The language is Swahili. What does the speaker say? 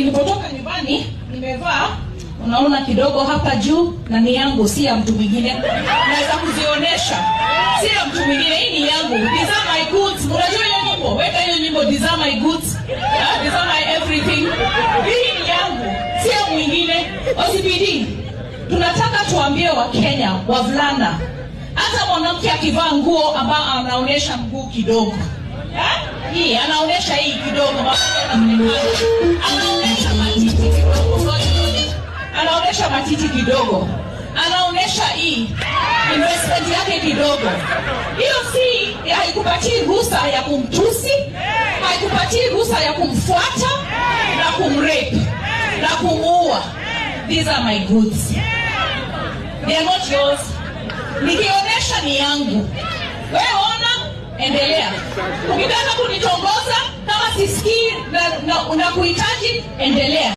Nilipotoka nyumbani nimevaa, unaona kidogo hapa juu, na ni yangu, si ya mtu mwingine. Naweza kuzionyesha, si ya mtu mwingine, hii ni yangu. These are my goods. Unajua hiyo nyimbo? Weka hiyo nyimbo, "These are my goods." Yeah, these are my everything. Hii ni yangu, si ya mwingine. OCPD, tunataka tuambie Wakenya wavulana, hata mwanamke akivaa nguo ambayo anaonyesha mguu kidogo, eh? Hii anaonyesha hii kidogo, anaonyesha matiti kidogo, anaonyesha matiti kidogo, anaonyesha hii investment yake kidogo. Hiyo si haikupatii ruhusa ya kumtusi, haikupatii ruhusa ya kumfuata na kumrape na kumuua. These are my goods. They are not yours. Nikionyesha ni yangu. Wewe ona, endelea. Ukitaka kunitongoza kama sisikii na kuhitaji, endelea.